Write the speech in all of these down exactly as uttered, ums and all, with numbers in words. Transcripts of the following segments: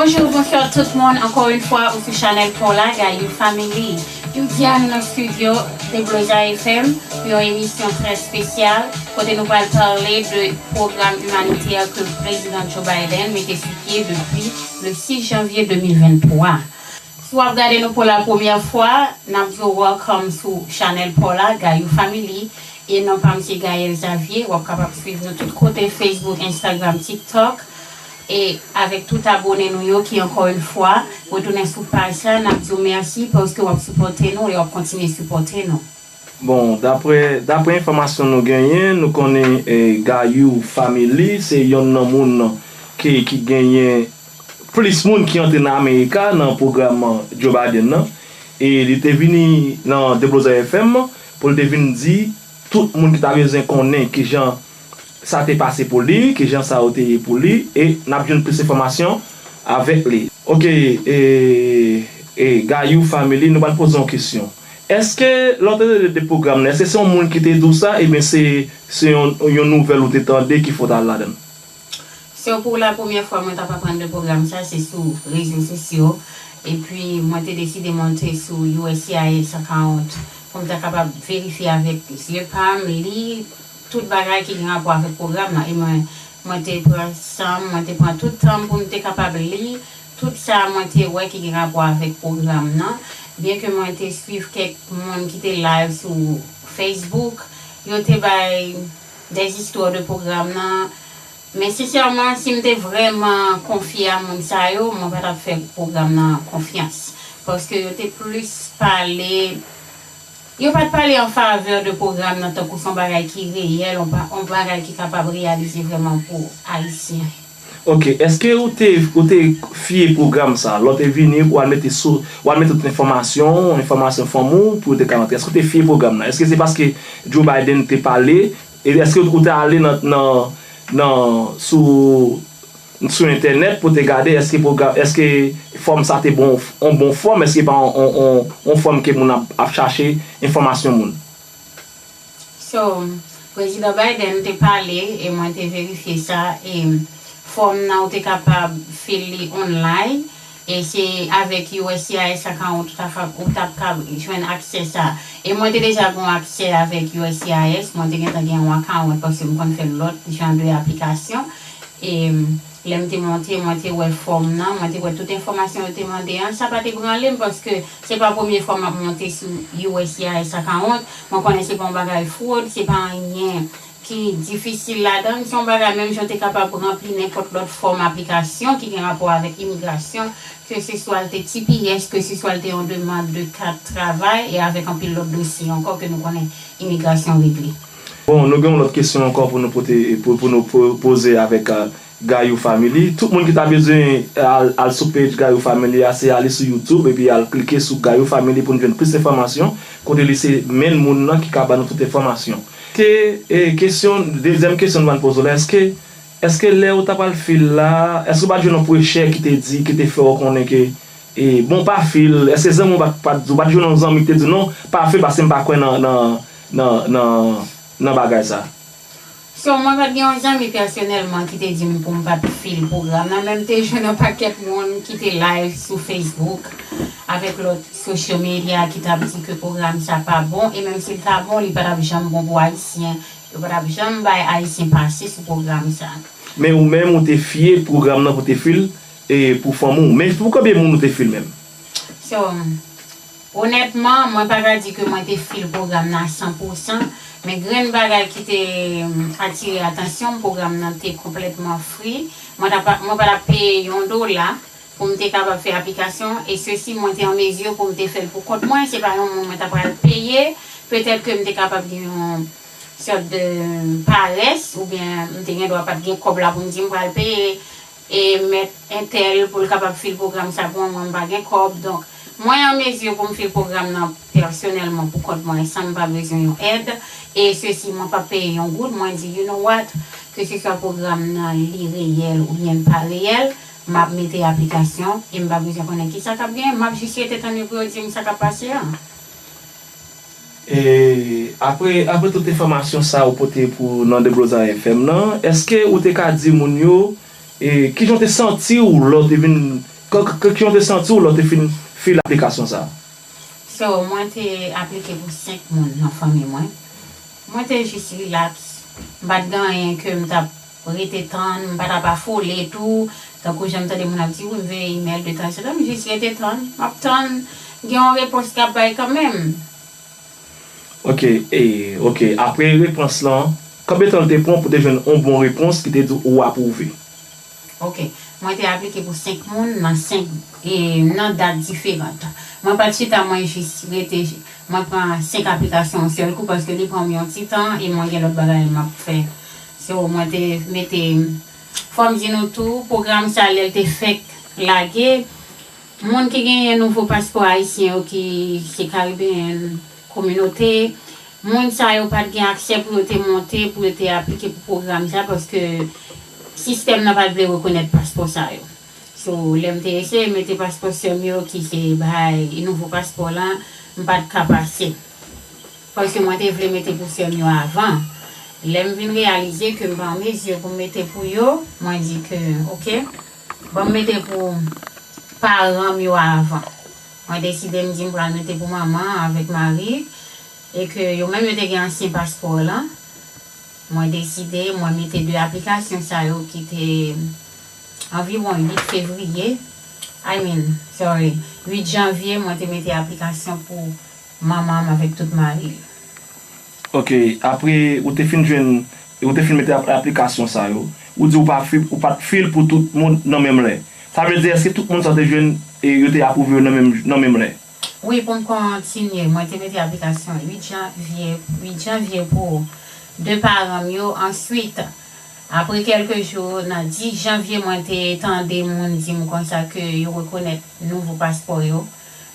Bonjou, bonswa tout moun. Ankò yon fwa, ou sou chanèl pa w la, Gayou Family. Jodi a, nou nan estidyo Debloza F M pou yon emisyon trè espesyal, kote nou pral pale de pwogram imanitè ke Prezidan Joe Biden mete sou pye depi le sis janvye de mil venntwa. Si w ap gade nou pou la premyè fwa, n ap di w welcome sou chanèl pa w la, Gayou Family. E non pa m se Gaël Xavier, w ap kapab swiv nou tout kote, Facebook, Instagram, TikTok. E avèk tout abone nou yo ki ankò yon fwa retounen sou paj sa, n ap di w mèsi paske w ap sipòte nou e w ap kontinye sipòte nou. Bon, daprè daprè enfòmasyon nou genyen, nou konnen eh, Gayou Family se yonn nan moun ki, ki genyen plis moun ki antre nan Amerika nan pwogram Joe Biden nan. E li te vini nan Debloza F M pou l te vin di tout moun ki ta bezwen konnen kijan sa te pase pou li, kijan sa yo te ye pou li, e n ap jwenn plis enfòmasyon avèk li. Ok, e, e Gayou Family, nou pral poze yon kesyon. Èske lè w tande de pwogram nan, èske se yon moun ki te di w sa, ebyen se, se yon, yon nouvèl ou te tande ki fè w t al ladan l? So, pou la premyè fwa mwen t ap aprann de pwogram sa, se sou rezo sosyo. Epi, mwen te deside monte sou U S C I S account pou m ta kapab verifye avèk zye pa m, li tout bagay ki gen rapò avèk pwogram nan. E mwen, mwen te pran san m, mwen te pran tout tan m pou m te kapab li tout sa mwen te wè ki gen rapò avèk pwogram nan. Byenke mwen te swiv kèk moun ki te live sou Facebook, yo te bay des histoires de pwogram nan. Men sensèman, si m te vrèman konfye a moun sa yo, mwen pa t ap fè pwogram nan konfyans. Paske yo te plis pale, yo pa t pale an favè de pwogram nan tankou se yon bagay ki reyèl, yon pa- yon bagay ki kapab reyalize vrèman pou Ayisyen. Ok, èske ou te, ou te fye pwogram sa? Lè w te vini, w al mete sou, w al mete tout enfòmasyon, enfòmasyon fanmi w pou yo te ka rantre. Èske ou te fye pwogram nan? Èske se paske Joe Biden te pale? E èske ou te ale nan, nan, nan, sou, sou entènèt pou te gade èske pwogram, èske fòm sa te bon, yon bon fòm, èske pa yon, yon, yon, yon fòm ke moun ap, ap chache enfòmasyon moun? So, Prezidan Biden te pale, e mwen te verifye sa, e fòm nan ou te kapab fill li online, e se avèk U S C I S account ou ta ka- ou t ap ka jwenn aksè sa. E mwen te deja gen yon aksè avèk U S C I S, mwen te gentan gen yon account paske m konn fè lòt jan de aplikasyon. E lè m te monte, mwen te wè fòm nan, mwen te wè tout enfòmasyon yo te mande an. Sa pa te branle m paske se pa premye fwa m ap monte sou U S C I S account. Mwen konnen se pa yon bagay fwod, se pa anyen ki difisil ladan l. Se yon bagay menm jan w te kapab ranpli nenpòt lòt fòm aplikasyon ki gen rapò avèk imigrasyon, ke se swa l te T P S, ke se swa l te yon demann de kat travay, e avèk anpil lòt dosye ankò ke nou konnen imigrasyon regle. Bon, nou gen yon lòt kesyon ankò pou nou pote, pou, pou nou po- poze avèk, euh, Gayou Family. Tout moun ki ta bezwen al, al sou page Gayou Family a, se ale sou YouTube epi al klike sou Gayou Family pou n jwenn plis enfòmasyon, kote li se menm moun nan ki ka ban nou tout enfòmasyon. Ke, e, kesyon, dezyèm kesyon nou pral poze w la, èske, èske lè ou ta pral fill la, èske ou pa t jwenn yon prechè ki te di, ki te fè w konnen ke, e, bon, pa fill, èske zanmi w pa t, pa t di, ou pa t jwenn yon zanmi ki te di w non, pa fill paske m pa kwè nan, nan, nan, nan, nan bagay sa? So, mwen pa t gen yon zanmi pèsonèlman ki te di m pou m pa t fill pwogram nan, men m te jwenn yon pakèt moun ki te live sou Facebook avèk lòt social media ki t ap di ke pwogram sa pa bon, e menm si l ta bon, li pa t ap janm bon pou Ayisyen. Yo pa t ap janm bay Ayisyen pase sou pwogram sa. Men ou menm, ou te fye pwogram nan pou te fill, e pou fanmi w. Men pou konbyen moun ou te fill menm? So, Onètman, mwen pa ka di ke mwen te fill pwogram nan a san pou san, men grenn bagay ki te, mm, atire atansyon m, pwogram nan te konplètman free. Mwen ta pa, mwen pa t ap peye yon dola pou m te kapab fè aplikasyon, e sesi mwen te an mezi pou m te fè l pou kont mwen, se pa yon moun mwen ta pral peye. Petèt ke m te kapab gen yon sòt de parès, oubyen m te gen dwa pa t gen kòb la pou m di m pral peye e mèt entèl pou l kapab fill pwogram sa pou mwen, mwen pa gen kòb. Donk, mwen an mezi pou m fill pwogram nan pèsonèlman pou kont mwen san m pa bezwen yon èd. E sesi, mwen pa peye yon goud, mwen di, you know what, ke se swa pwogram nan li reyèl oubyen l pa reyèl, m ap mete aplikasyon e m pa bezwen konnen kisa k ap genyen, m ap jis rete tann yo pou yo di m sa k ap pase a. E apre, apre tout enfòmasyon sa ou pote pou nan Debloza F M nan, èske ou te ka di moun yo, e, kijan w te santi w lè w te vin K- k- Kijan w te santi w lè w te fin fil aplikasyon sa a? So, mwen te aplike pou senk moun nan fanmi mwen. Mwen te jis rilaks. M pa t gen anyen ke m t ap rete tann, m pa t ap afole tou. Tankou jan m tande moun ap di, wi, m veye imèl de tan an tan, m jis rete tann. M ap tann, gen yon repons k ap bay kanmenm. Ok, e, ok, apre repons lan, konbyen tan l te pran pou te jwenn yon bon repons ki te di w ou apwouve? Ok, mwen te aplike pou senk moun nan senk, e, nan dat diferan. Mwen pa t chita, mwen jis rete, mwen pran senk aplikasyon yon sèl kou paske li pran m yon ti tan e mwen gen lòt bagay m ap fè. So, mwen te mete, fò m di nou tou, pwogram sa lè l te fèk lage, moun ki genyen nouvo paspò ayisyen yo ki se karibeyen kominote, moun sa yo pa t gen aksè pou yo te monte, pou yo te aplike pou pwogram sa, paske sistèm nan pa t vle rekonèt paspò sa yo. So, lè m te eseye mete paspò sè m yo ki se bay nouvo paspò lan, m pa t ka pase. Paske mwen te vle mete pou sè m yo avan. Lè m vin reyalize ke m pa an mezi pou m mete pou yo, mwen di ke, ok, ban m mete pou paran m yo avan. Mwen deside m di m pral mete pou manman avèk mari, e ke yo menm yo te gen ansyen paspò lan. Mwen deside, mwen mete de aplikasyon sa yo ki te anviwon uit fevriye, I mean, sorry, uit janvye, mwen te mete aplikasyon pou manman m avèk tout mari l. Ok, apre ou te fin jwenn, ou te fin mete ap- aplikasyon sa yo, ou di ou pa fi- ou pa t fil pou tout moun nan menm lè. Sa vle di, èske tout moun sa te jwenn e yo te apwouve yo nan menm, nan menm lè? Wi, pou m kontinye, mwen te mete aplikasyon uit janvye, uit janvye pou de paran m yo. Answit, apre kèlke jou, nan dis janvye, mwen te tande moun di m konsa ke yo rekonèt nouvo paspò yo.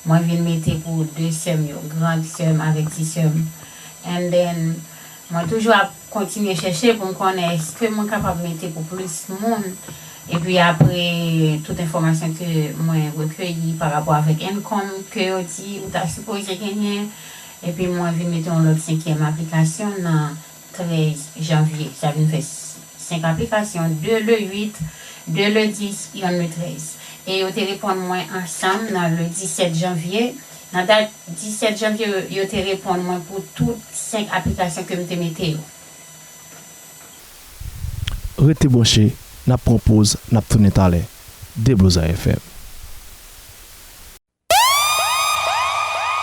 Mwen vin mete pou de sè m yo, grand sè m avèk ti sè m. And then, mwen toujou ap kontinye chèche pou m konnen èske mwen kapab mete pou plis moun. Epi apre tout enfòmasyon ke mwen rekeyi pa rapò avèk income ke yo di ou ta sipoze genyen, epi mwen vin mete yon lòt senkyèm aplikasyon nan trèz janvye. Sa vin fè senk aplikasyon, de le uit, de le dis, yonn le trèz. E yo te reponn mwen ansanm nan le disèt janvye. Nan dat disèt janvye, yo te reponn mwen pou tout senk aplikasyon ke m te mete yo. Rete branche, n ap pran poz, n ap tounen talè. Deblozay F M.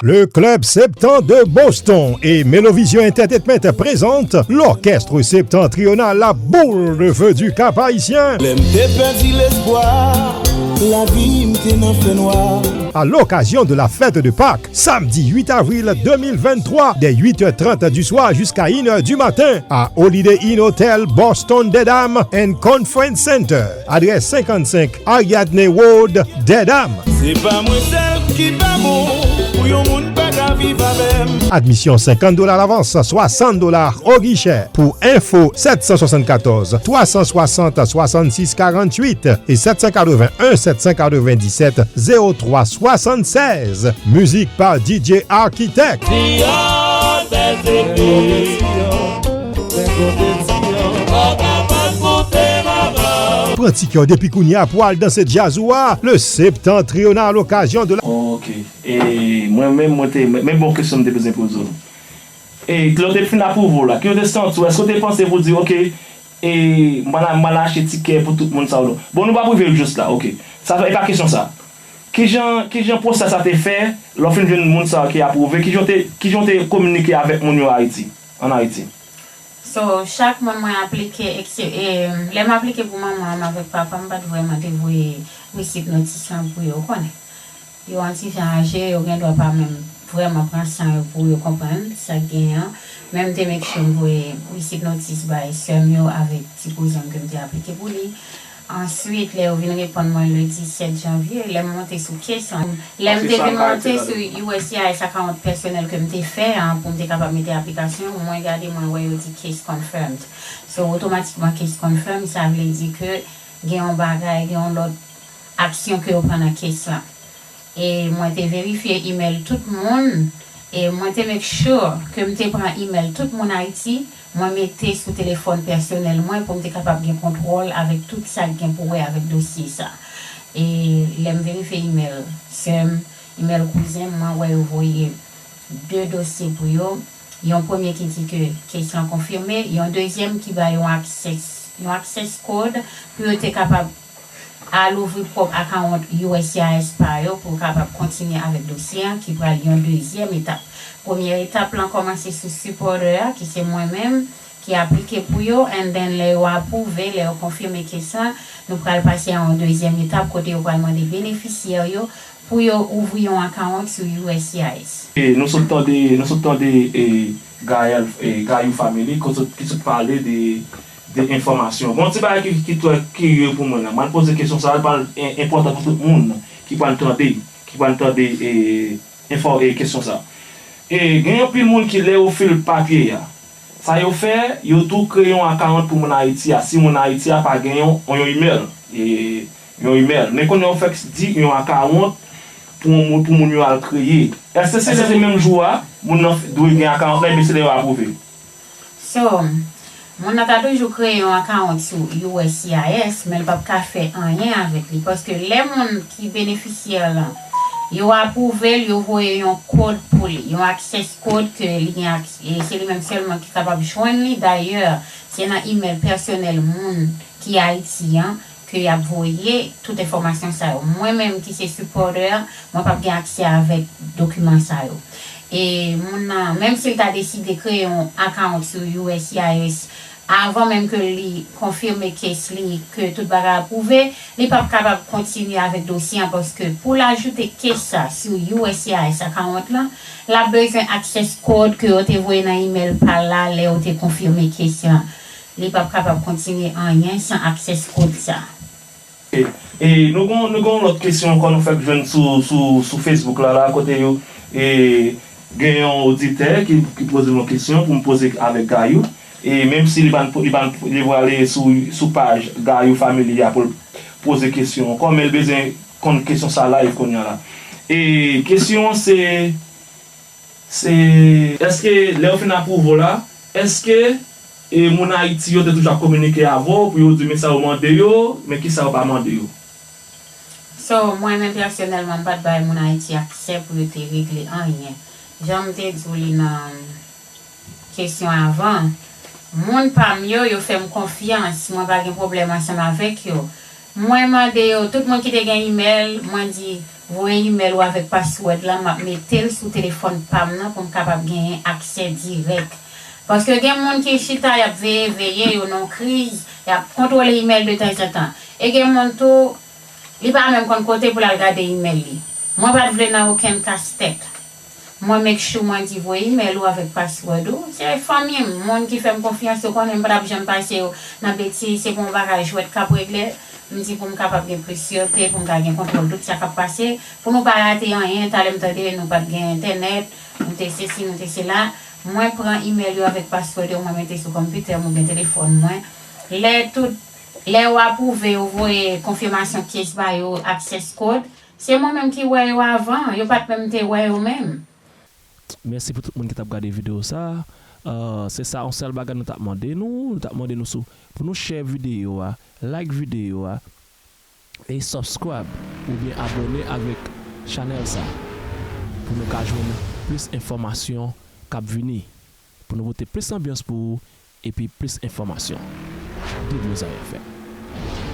Le Club Septan de Boston et Melovision Entertainment présentent l'Orchestre Septentrional, la boule de feu du Cap-Haïtien. Lè m te pèdi lespwa, lavi m te nan fènwa. À l'occasion de la fête de Pâques, samedi huit avril deux mille vingt-trois, dès huit heures trente du soir jusqu'à une heure du matin, à Holiday Inn Hotel Boston Dedham and Conference Center, adrès cinquante-cinq Ariadne Road, Dedham. Se pa mwen sèl ki pa bon, pou yon moun pa ka viv avè m. Admissions cinquante dollars à l'avance, soixante dollars au guichet. Pour info, sept cent soixante-quatorze, trois cent soixante, soixante-six quarante-huit et sept cent quatre-vingt-un, sept cent quatre-vingt-dix-sept, zéro trois soixante-seize. Musique par D J Architect. Pran tikè w depi kounye a pou al danse djaz ou a, le Septentrional, à l'occasion de la. Ok. E mwen menm, mwen te, men bon kesyon m te bezwen poze w. E lè w te fin apwouve w la, ki w te santi w? Èske w te panse pou di, ok, e m pral, m pral achte tikè pou tout moun sa w non? Bon, nou pa pou rive jis la, ok. Sa fè, e pa kesyon sa. Kijan, kijan pwosès la te fè, lè w fin jwenn moun sa yo ki apwouve, kijan w te, kijan w te kominike avèk moun yo Ayiti, ann Ayiti? So, chak moun mwen aplike, ekse- e, lè m aplike pou manman m avèk papa m, m pa t vrèman te voye receipt notice lan pou yo konnen. Yo yon ti jan aje, yo gen dwa pa menm vrèman pran san yo pou yo konprann sa k genyen an. Men m te make sure m voye receipt notice bay sè m yo avèk ti kouzen m ke m te aplike pou li. Answit, lè yo vin reponn mwen le disèt janvye, lè m monte sou case lan, lè m te vin monte sou U S C I S account pèsonèl ke m te fè an pou m te kapab mete aplikasyon, mwen gade mwen wè yo di case confirmed. So, otomatikman case confirmed, sa vle di ke gen yon bagay, gen yon lòt aksyon ke yo pran nan case lan. E mwen te verifye email tout moun, e mwen te make sure ke m te pran email tout moun Ayiti, mwen mete sou telefòn pèsonèl mwen pou m te kapab gen kontwòl avèk tout sa k gen pou wè avèk dosye sa. E lè m verifye imèl sè m, imèl kouzen m, mwen wè yo voye de dosye pou yo. Yon premye ki di ke kes lan konfime, yon dezyèm ki ba yo yon access, yon access code pou yo te kapab al ouvri pwòp akawont U S C I S pa yo pou yo kapab kontinye avèk dosye an, ki pral yon dezyèm etap. Premye etap lan kòmanse sou sipòtè a, ki se mwen menm, ki aplike pou yo, and then lè yo apwouve, lè yo konfime kes lan, nou pral pase a yon dezyèm etap kote yo pral mande benefisyè yo pou yo ouvri yon akawont sou U S C I S. E nou sot tande, nou sot tande e, Gaël, e, Gayou Family, ki sot, ki sot pale de, de enfòmasyon. Bon, ti bagay ki, ki trè kirye pou mwen la. Mwen poze kesyon sa, li pral en- enpòtan pou tout moun ki pral tande, ki pral tande e, enfò, e, kesyon sa. E gen anpil moun ki lè yo fil papye a, sa yo fè, yo tou kreye yon akawont pou moun Ayiti a. Si moun Ayiti a pa gen yon, yon imèl, e, yon imèl. Men kounye a yo fèk di yon akawont pou yon moun, pou moun yo al kreye. Èske se lè se menm jou a, moun nan dwe gen akawont la, ebyen se lè yo apwouve? So, moun nan ka toujou kreye yon akawont sou U S C I S, men l p ap ka fè anyen avèk li, paske lè moun ki benefisyè lan, yo apwouve l, yo voye yon kòd pou li, yon access code ke li gen, ak- e se li menm sèlman ki kapab jwenn li. Dayè, se nan imèl pèsonèl moun ki Ayiti an ke y ap voye tout enfòmasyon sa yo. Mwen menm ki se sipòtè a, mwen p ap gen aksè avèk dokiman sa yo. E moun nan, menm si l ta deside kreye yon akawont sou U S C I S avan menm ke li konfime kes li ke tout bagay apwouve, li p ap kapab kontinye avèk dosye an, paske pou l ajoute kes sa sou U S C I S akawont lan, l ap bezwen access code ke yo te voye nan imèl pa l la lè yo te konfime kes lan. Li p ap kapab kontinye anyen san access code sa. E, e nou gon, nou gon lòt kesyon ankò nou fèk jwenn sou, sou, sou Facebook la, la kote yo, e, gen yon oditè ki, ki poze m yon kesyon pou m poze avèk Gayou. E menm si li pa, li pa, li prale sou, sou paj Gayou Family a pou l poze kesyon ankò, men l bezwen konn kesyon sa live kounye a la. E kesyon an se, se, èske lè yo fin apwouve w la, èske e moun Ayiti yo te toujou ap kominike avè w pou yo di men sa yo mande yo, men kisa yo pa mande yo? So, mwen menm pèsonèlman, m pa t bay moun Ayiti aksè pou yo te regle anyen. Jan m te di w li nan kesyon avan, moun pa m yo, yo fè m konfyans, mwen pa gen pwoblèm ansanm avèk yo. Mwen mande yo, tout moun ki te gen imèl, mwen di, voye imèl ou avèk password lan, m ap mete l sou telefòn pa m nan pou m kapab genyen aksè dirèk. Paske gen moun ki chita, y ap veye, veye, yo nan kriz, y ap kontwole imèl de tanzantan. E gen moun tou, li pa menm konn kote pou l al gade imèl li. Mwen pa t vle nan okenn kastèt. Mwen make sure mwen di voye imèl ou avèk password ou. Se fanmi m, moun ki fè m konfyans, yo konnen m pa t ap janm pase yo nan betiz, se pou yon bagay jwèt k ap regle. M di pou m kapab gen plis sirte, pou m ka gen kontwòl tout sa k ap pase, pou nou pa rate anyen. Talè m tande nou pa t gen entènèt, nou te sesi, nou te sela. Mwen pran imèl yo avèk password yo, mwen mete sou konpitè m oubyen telefòn mwen. Lè tout, lè yo apwouve, yo voye konfimasyon case ba yo, access code, se mwen menm ki wè yo avan, yo pa t menm te wè yo menm. Mèsi pou tout moun ki t ap gade videyo sa. Euh, se sa, yon sèl bagay nou t ap mande nou, nou t ap mande nou sou, pou nou share videyo a, like videyo a, e subscribe oubyen abòne avèk chanèl sa, pou nou ka jwenn plis enfòmasyon k ap vini, pou nou pote plis anbyans pou ou epi plis enfòmasyon. Did Rosaire F M.